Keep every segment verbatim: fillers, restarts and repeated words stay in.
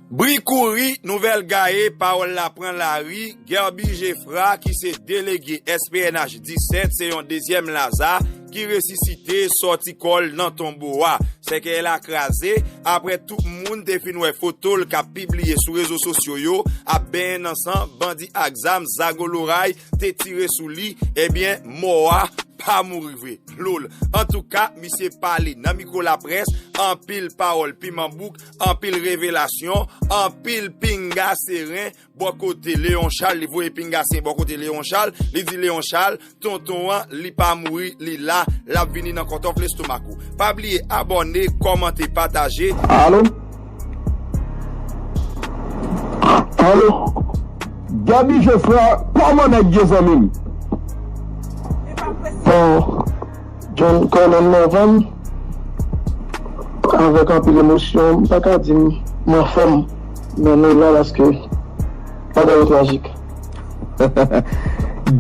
Bri kouri, nouvèl gaye, pawòl la pran lari, Guerby Geffrard, ki se delege S P N H disèt, se yon dezyèm Laza ki resisite sòti kò l nan tonbo a. Sèkèy la kraze, apre tout moun te fin wè foto l k ap pibliye sou rezo sosyo yo, ap benyen nan san, bandi ak zam, zago loray te tire sou li, ebyen, mò a pa mouri vre. Lol. Antouka, misye pale nan mikwo laprès, anpil pawòl piman bouk, anpil revelasyon, anpil pinga seren bò kote Leon Charles, li voye pinga seren bò kote Leon Charles, li di Leon Charles, tonton an, li pa mouri, li la, l ap vini nan kòtòf lestomak ou. Pa bliye abòne, kòmante, pataje. Alo? Alo? Guerby Geffrard, kòman nèg ye, zanmi m? Bon, John Colin Morvan, avèk anpil emosyon, m pa ka di m, m anfòm, men nou la paske bagay yo trajik.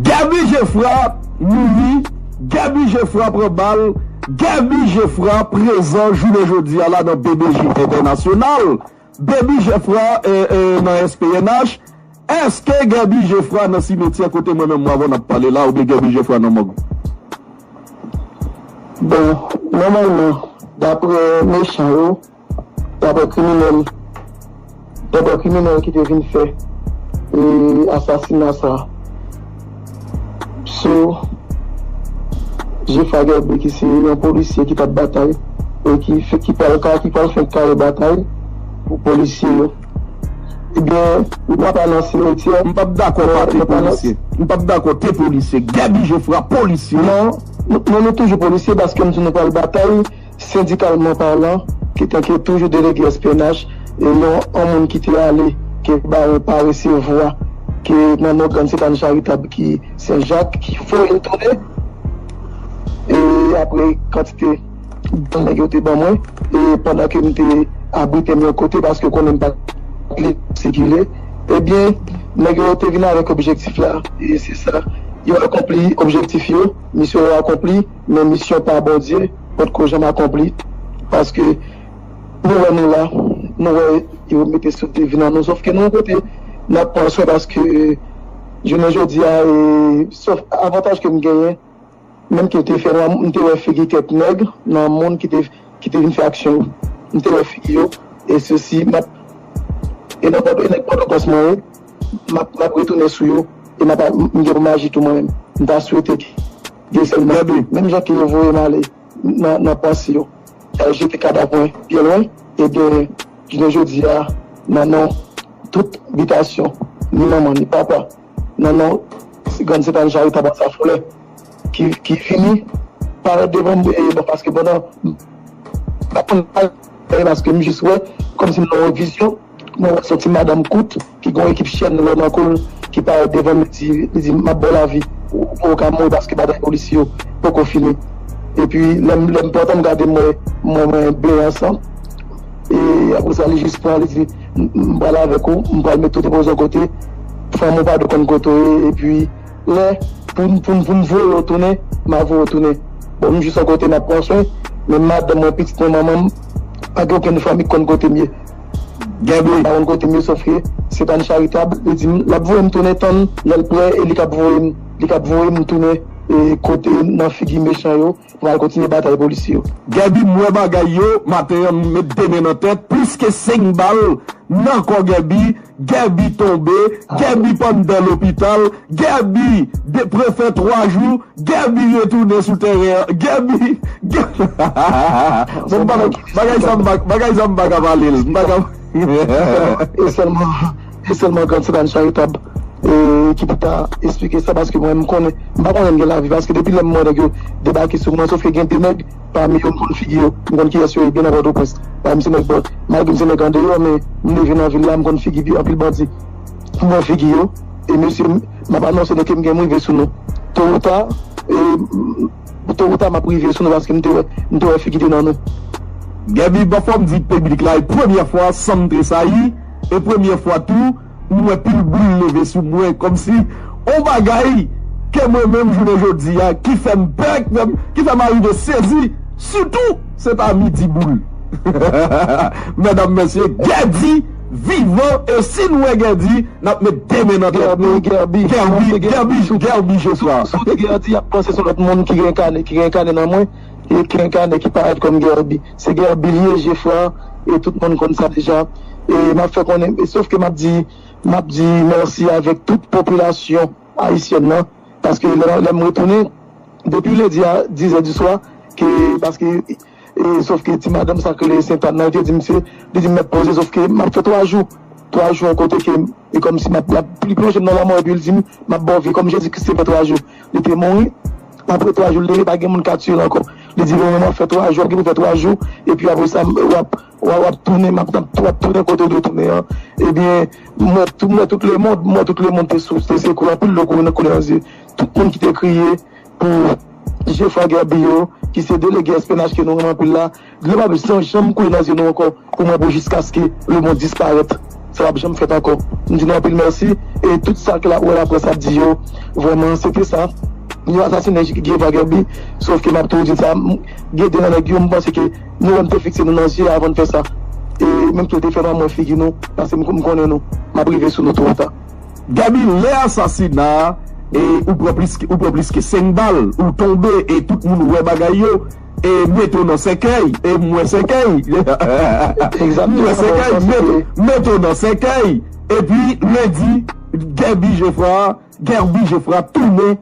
Guerby Geffrard mouri, Guerby Geffrard pran bal, Guerby Geffrard prezan jounen jodi a la nan B B J Entènasyonal, Guerby Geffrard, eh, eh, nan S P N H. Èske Guerby Geffrard nan simetyè kote mwen menm m avè w n ap pale la, oubyen Guerby Geffrard nan mòg? Bon, nòmalman, daprè mechan yo, daprè kriminèl, daprè kriminèl ki te vin fè, e, asasina sa sou Geffrard Guerby, ki se yon polisye ki t ap batay e ki fè, ki pral ka, ki pral fè kare batay pou polisye yo. Ebyen, li pa nan simetyè. M p ap dakò pate polisye. M p ap dakò te polisye. Guerby Geffrard polisye. Non, nou, nou, nou toujou polisye paske m di nou pral batay, sendikalman palan, ki tanke toujou delege S P N H, e yon, yon moun ki te ale, ke baron pa resevwa, ke nan non grann Sentàn Charitab ki Sen Jak, ki voye l tounen. E apre kantite nèg yo te ban mwen, e pandan ke m te abrite m yon kote, paske konnen m pa t li sikile, ebyen, nèg yo te vin avèk objektif la, e se sa, yo akonpli objektif yo, misyon yo akonpli, men misyon pa Bondye potko janm akonpli, paske nou wè nou la, nou wè yo mete sou devi nan nou, sòf ke nou yon kote n ap pran swen, paske jounen jodi a, e, sòf avantaj ke m genyen, menm ke yo te fè m, m te wè figi kèk nèg nan moun ki te, ki te vin fè aksyon yo. M te wè figi yo, e sesi, m ap, e nan Pòto, e nan Pòtoprens mwen ye, m ap, m ap retounen sou yo, e m ap, m gen pou m aji tou mwen menm. M ta swete ke gen sèlman, menm jan ke yo voye m ale nan, nan panse yo, y al jete kadav mwen byen lwen, ebyen, jounen jodi a, nan non tout bitasyon, ni manman, ni papa, nan non Grann Sentàn Charitab Anse Lafleur, ki, ki vini parèt devan m, e, bon, paske pandan, m pa konn pale, paske m jis wè, kòmsi m nan yon vizyon, mwen wè soti madanm kout, ki gon ekip chèn lò nan kou l, ki parèt devan m, li di, li di, "M ap ba w lavi, ou, ou ka mouri paske batay polisye yo poko fini." Epi, lè m, lè m pantan m gade, m wè, m wè mwen benyen an san. E apre sa, li jis pran, li di, "M, m pral avèk ou, m pral mete w depoze yon kote, fanmi w pa dwe konn kote w ye." Epi, lè, pou m, pou m, pou m voye w tounen, m a voye w tounen. Bon, m jis yon kote, m ap pran swen, men madanm mwen, pitit mwen, manman m, pa gen okenn fanmi k konn kote m ye. Guerby. Pa konn kote m ye, sòf ke Sentàn Charitab, li di m, l ap voye m tounen, tann lè l prè, e li k ap voye m, li k ap voye m tounen, e, kote nan figi mechan yo, pou al kontinye batay polisye yo. Guerby, m wè bagay yo, maten an, m met de men nan tèt, plis ke senk bal nan kò Guerby, Guerby tonbe, Guerby pann dan lopital, Guerby de, prefè twa jou, Guerby retounen sou tèren an. Guerby, Guerby. Bon, bagay, bagay sa m pa, bagay sa m pa ka pale l. M pa ka. E sèlman, e sèlman Grann Sentàn Charitab, e, ki pou ta esplike sa, paske mwen, m konnen, m pa konnen m gen lavi, paske depi lè m wè nèg yo debake sou mwen, sòf ke gen de nèg pami yo, m konn figi yo, m konn kiyès yo ye, byen nan Pòtoprens. Pami se nèg bò, malgre m se nèg andeyò, men m leve nan vil la, m konn figi anpil bandi. M wè figi yo, e mesye, m, m ap anonse nou ke m gen m rive sou nou. To ou ta, e, m, to ou ta, m ap rive sou nou paske m te wè, m te wè figi de nan nou. Guerby, bon, fò m di piblik la, e premyè fwa, san m tresayi, e premyè fwa tou, m wè pil boul leve sou mwen, kòmsi on bagay ke mwen menm jounen jodi a, ki fè m pè, ki fè m, ki fè m arive sezi, sitou, se pa midi boul. Medam, mesye, Guerby vivan, e si n wè Guerby, n ap met de men nan tèt nou. Guerby, Guerby, Guerby, Guerby Jeffra. Si w di Guerby, y ap panse se yon lòt moun ki renkane, ki renkane nan mwen, e ki renkane, ki parèt kòm Guerby. Se Guerby li ye, Jeffra, e tout moun konn sa deja. E m ap fè konnen, e sòf ke m ap di, m ap di mèsi avèk tout popilasyon ayisyèn nan, paske lè, lè m retounen, depi lendi a dizè di swa, ke, paske, e, sòf ke ti madanm sa k rele Sentàn nan, li te di m se, li di m mèt poze, sòf ke m ap fè twa jou, twa jou yon kote ke, e kòmsi m ap, l ap, li plonje m nan lanmò, epi li di m, m ap ba w vi, kòm Jezi Kris te fè twa jou, li te mouri, apre twa jou, li leve, pa gen moun ka tiye l ankò. Li di, bon, mwen, m ap fè twa jou, w ap gen pou fè twa jou, epi apre sa, w ap, w ap, w ap tounen, m ap, w ap tounen kote w dwe tounen an. Ebyen, m wè tout, m wè tout lemonn, m wè tout lemonn te sou, te sekouri, anpil dlo koule, koule nan zye. Tout moun ki te kriye pou Jeffra Guerby yo, ki se delege S P N H ke nou renmen anpil la, dlo pa bezwen janm koule nan zye nou ankò, pou mwen, pou jiskaske lemonn disparèt. Sa p ap janm fèt ankò. M di nou anpil mèsi, e tout sa ke la, wè laprès ap di yo, vrèman, se te sa. Yo asasinen Jeffra Guerby, sòf ke m ap toujou di sa, m, gen de nan nèg yo, m panse ke nou wè m te fikse nou nan zye avan n fè sa. E menm ke yo te fè nan mwen figi nou, paske m, m konnen nou. M ap rive sou nou tou ou ta. Guerby, lè asasina a, e ou pran plis ke, ou pran plis ke senk bal, ou tonbe, e tout moun wè bagay yo, e mete w nan sèkèy, e m wè sèkèy. M wè sèkèy, mete, mete w nan sèkèy, epi lendi, Guerby Jeffra, Guerby Jeffra tounen,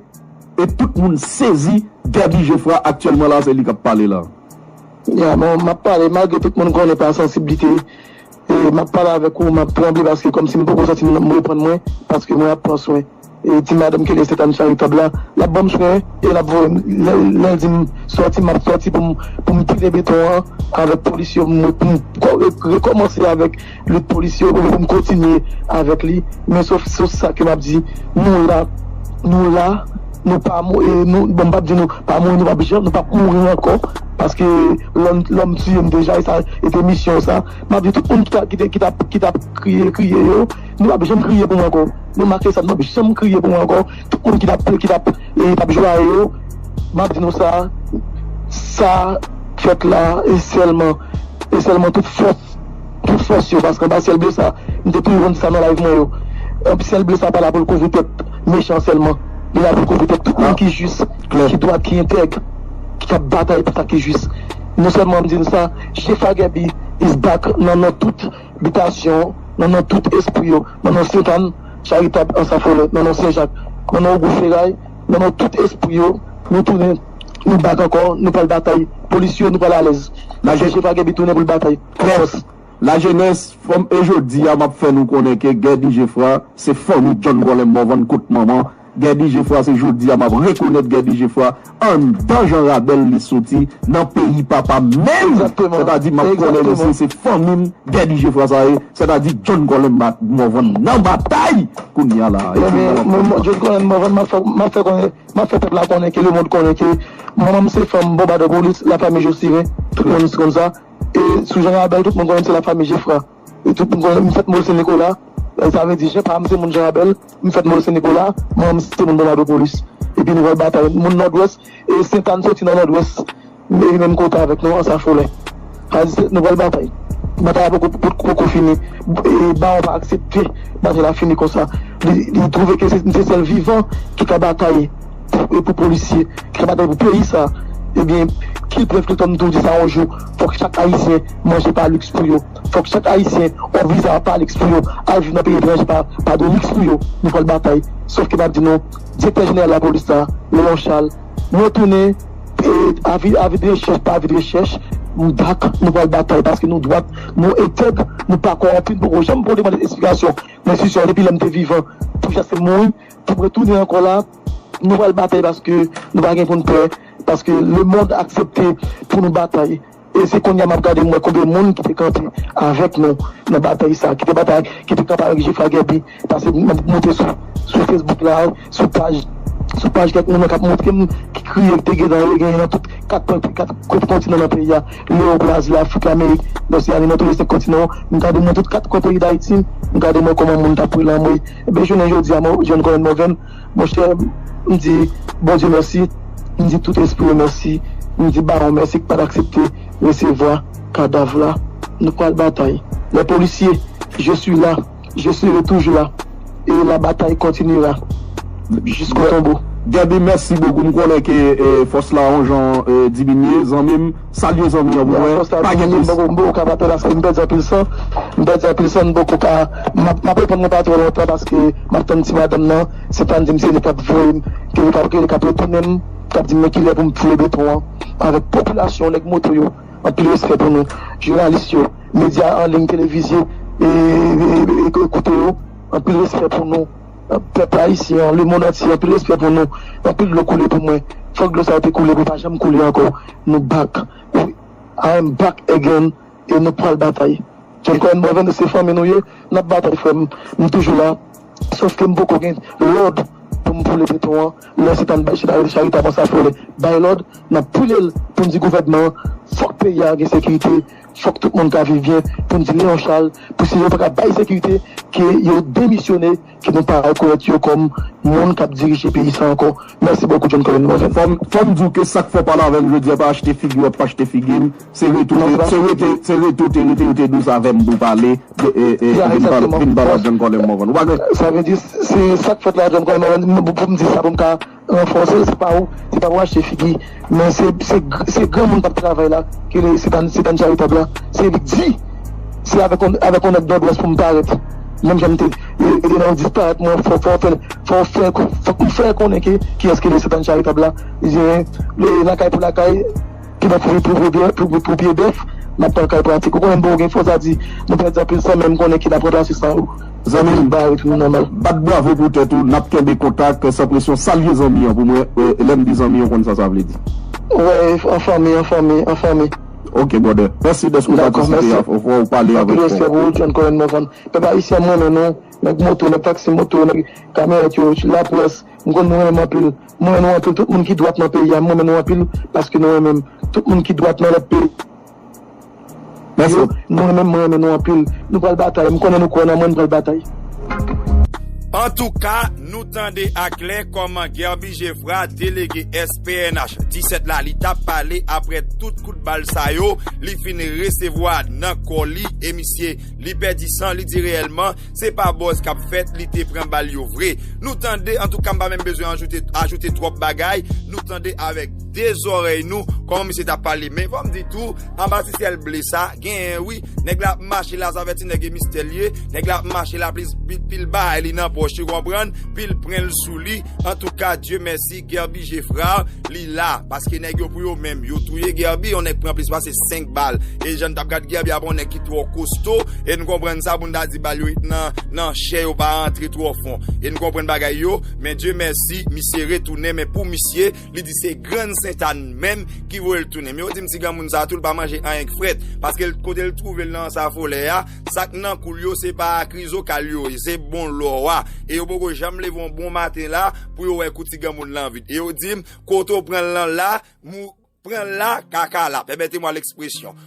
e tout moun sezi, Guerby Jeffra aktyèlman la, se li k ap pale la. Ya, bon, m ap pale, malgre tout moun konnen pa sansiblite, e m ap pale avèk ou, m ap tranble, paske kòmsi m poko santi m reprann mwen, paske mwen ap pran swen. E ti madanm ki rele Sentàn Charitab la, l ap ban m swen, e l ap voye m, lè, lè l di m sòti, m ap sòti pou m, pou m pile beton an, avèk polis yo, m, pou m kò-, re-, rekòmanse avèk lit polis yo, pou m kontinye avèk li. Men sòf, sòf sa ke m ap di, nou la, nou la, nou pa mou-, e nou, bon, m p ap di nou pa mouri, nou p ap janm, nou p ap mouri ankò, paske lòm, lòm tiye m deja, e sa, e te misyon sa. M ap di tout moun ki ta, ki te, ki t ap, ki t ap kriye, kriye yo, nou p ap janm kriye pou mwen ankò. Nou make sa, nou p ap janm kriye pou mwen ankò. Tout moun ki t ap, ki t ap, e, t ap jwaye yo, m ap di nou sa, sa fèt la, e sèlman, e sèlman tout fòs, tout fòs yo, paske anba syèl ble sa, m te toujou di sa nan live mwen yo. Syèl ble sa pa la pou l kouvri tèt mechan sèlman. Li la pou l kouvri tèt tout moun ki jis, ki dwat, ki entèg, ki ap batay pou sa ki jis. Non sèlman m di nou sa, Jeffra Guerby is back nan, nan tout bitasyon, nan, nan tout espri yo, nan non Sentàn Charitab Anse à Foret, nan non Sen Jak, nan non Ogou Feray, nan non tout espri yo, nou tounen, nou back ankò, nou pral batay. Polis yo, nou pral alèz. Paske Jeffra Guerby tounen pou l batay. Klè. Fòs. Lajenès, fanm, e jodi a m ap fè nou konnen ke Guerby Jeffra se fanmi John Colem Morvan kot manman. Guerby Jeffra, se jodi a m ap rekonèt Guerby Jeffra anndan Jan Rabèl li soti, nan peyi papa menm. Sètadi m ap konnen li se, se fanmi m, Guerby Jeffra sa ye, sètadi John Colem Morvan nan batay kounye a la. Ebyen, mwen, mwen, John Colem Morvan, m ap fè, m ap fè konnen, m ap fè pèp la konnen ke lemonn konnen ke manman m se fanm Bonbadè Polis, lafanmi Josiren, tout moun konn sa. E sou Jan Rabèl, tout moun konnen se lafanmi Jeffra. E tout moun konnen m fèt Mòl Sen Nikola. Sa vle di, Jan pa m se moun Jan Rabèl, m fèt Mòl Sen Nikola, manman m se moun Bonbadè Polis. Epi nou pral batay. Moun Nòdwès, e Sentàn soti nan Nòdwès, e menm kote avèk nou, Anse à Foret. Sa di se, nou pral batay. Batay la poko, poko, poko fini. E Bawon pa aksepte batay la fini konsa. Li, li twouve ke se, se sèl vivan ki ka batay pou, e pou polisye, ki ka batay pou peyi sa. Ebyen, ki prèv ke tann tou di sa yon jou, fòk chak Ayisyen manje pa liks pou yo. Fòk chak Ayisyen, yon viza pa liks pou yo, al viv nan peyi etranje pa, pa de liks pou yo. Nou pral batay. Sòf ke m ap di nou, direktè jeneral lapolis la, Léon Charles, nou retounen, e, avi, avi de rechèch pa avi de rechèch, nou dak, nou pral batay, paske nou dwat, nou entèg, nou pa kòwonpi, nou poko janm poko demann esplikasyon nan enstitisyon depi lè m te vivan, pou jaske m mouri, pou m retounen ankò la, nou pral batay paske nou pa gen pou n pè, paske lemonn aksepte pou nou batay. E se kounye a m ap gade m wè konbyen moun ki te kanpe avèk nou nan batay sa, ki te batay, ki te kanpe avèk Jeffra Guerby, paske m ap monte sou, sou Facebook la, sou paj, sou paj kèk moun k ap montre m ki kriye ki te gen nan, gen nan tout kat, kat kwen kontinan nan peyi a, Lewo, Brazil, Afrik, Amerik, Losyani, nan tou le senk kontinan, m gade m nan tout kat kwen peyi Dayiti, m gade m wè kòman moun t ap pran lanmò. Ebyen, jounen jodi a, mwen, John Colem Morvan, monchè, m di Bondye mèsi, m di tout espri yo mèsi, m di Bawon mèsi ki pa t aksepte resevwa kadav la. Nou pral batay. Lè polisye Je suis là, je serai toujours là, et la bataille continuera jusqu'au tombeau. Gaby, mèsi bokou. M konnen ke eh, fòs la yon jan eh, diminye, zanmi m. Salye zanmi an pou mwen. Pa gen plis. M poko ka pa pale paske m pèdi anpil san. M pèdi anpil san, m poko ka. M ap reponn mwen pa twò lontan paske m ap tann ti madanm nan. Se pa n di m se li k ap voye m, ke li k ap retounen m, k ap di m men kilè pou m foule beton an. Avèk popilasyon, nèg moto yo, anpil respè pou nou. Jounalis yo, medya an liy, televizye, e, e, e, e, koute yo, anpil respè pou nou. Pèp ayisyen an, lemonn antye, anpil respè pou nou. Anpil dlo koule pou mwen. Fòk dlo sa yo te koule pou pa janm koule ankò. Nou back. I am back again. E nou pral batay. John Cohen Morvan, se fanmi nou ye. N ap batay, frè m. M toujou la. Sòf ke m poko gen lòd pou m boule beton an. Lè se tann bay chita charitab an sa fò lè bay lòd, n ap boule l pou n di gouvènman an, fòk peyi a gen sekirite, fòk tout moun ka viv byen, pou n di Leon Charles, pou si yo pa ka bay sekirite, ke yo demisyone, ke nou pa rekonèt yo kòm moun k ap dirije peyi sa ankò. Mèsi bokou, John Colin Morvan. Fò m, fò m di w ke sa k fè w pale avè m jodi a pa achte figi w, ap achte figi m. Se rete w te, se rete, se rete w te, rete, rete dous avè m pou w pale, e, e, e, vin pale, vin pale ak John Colin Morvan. Ou pa gen. Sa vle di, se sa k fèt la, John Colin Morvan, pou, pou m di sa, pou m ka ranfòse, se pa ou, se pa pou achte figi. Men se, se, se granmoun k ap travay la, ki le, se tann, se tann charitab la. Se li k di, se avèk on, avèk on nèg dòdwès pou m parèt. Menm jan m te, e, e, nan disparèt mwen, fò, fò fè, fò fè, fòk m fè konnen ki, kiyès ki le se tann charitab la. Li di, le, lakay pou lakay, ki nan pou, pou, pou, pou, pou, pou pye bèf, n ap pran kay pratik. Ou konnen m poko gen fòs a di, nou pèdi anpil san, men m konnen ki n ap ranplase san yo. Zanmi m, ba retounen nòmal. Bat bravo pou tèt ou, n ap kenbe kontak, san presyon, salye zanmi an pou mwen, e, lè m di zanmi an, ou konn sa sa vle di. Wè, an fanmi, an fanmi, an fanmi. Ok, brother. Mèsi dèske ou patisipe a, ou pale avèk nou. Anpil respè pou ou, John Cohen Morvan. Pèp ayisyen, m renmen nou, nèg moto, nèg taksi moto, nèg kamyonèt yo, laprès, m konn nou renmen m anpil. M renmen nou anpil, tout moun ki dwat nan peyi a, m renmen nou anpil, paske nou renmen m. Tout moun ki dwat nan lòt peyi. Mèsi. Nou menm, mwen renmen nou anpil. Nou pral batay. M konnen nou kwè nan mwen, nou pral batay. Antouka, nou tande aklè kòman Guerby Geffrard, delege S P N H disèt la, li t ap pale apre tout kout bal sa yo, li fin resevwa nan kò li, e misye, li pèdi san, li di reyèlman, se pa buzz k ap fèt, li te pran bal yo vre. Nou tande, antouka, m pa menm bezwen ajoute, ajoute twòp bagay, nou tande avèk de zòrèy nou, kòman misye t ap pale. Men fò m di tou, anba ti syèl ble sa, genyen wi, nèg la ap mache la, sa fè ti nèg e mistè l ye, nèg la ap mache la, plis, pil, pil bagay li nan pòch, ou konprann, pil pran l sou li, antouka, Dye mèsi, Guerby Geffrard, li la, paske nèg yo pou yo menm, yo touye Guerby, yon nèg pran plis pase senk bal, e jan n t ap gad Guerby a pa yon nèg ki twò kosto, e n konprann sa pou n ta di bal yo ret nan, nan chè yo pa rantre twò fon, e n konprann bagay yo, men Dye mèsi, misye retounen, men pou misye, li di se Grann Sentàn menm ki voye l tounen. Men yo di m ti granmoun sa tou, l pa manje anyen k frèt. Paske l, kote l twouve l nan sa folè a, sa k nan kou l yo, se pa krizokal yo ye, se bon lò a. E yo poko janm leve yon bon maten la pou yo wè kou ti granmoun lan vit. E yo di m, kote w pran l lan la, mou, pran l la, kaka la. Pèmète mwa lekspresyon.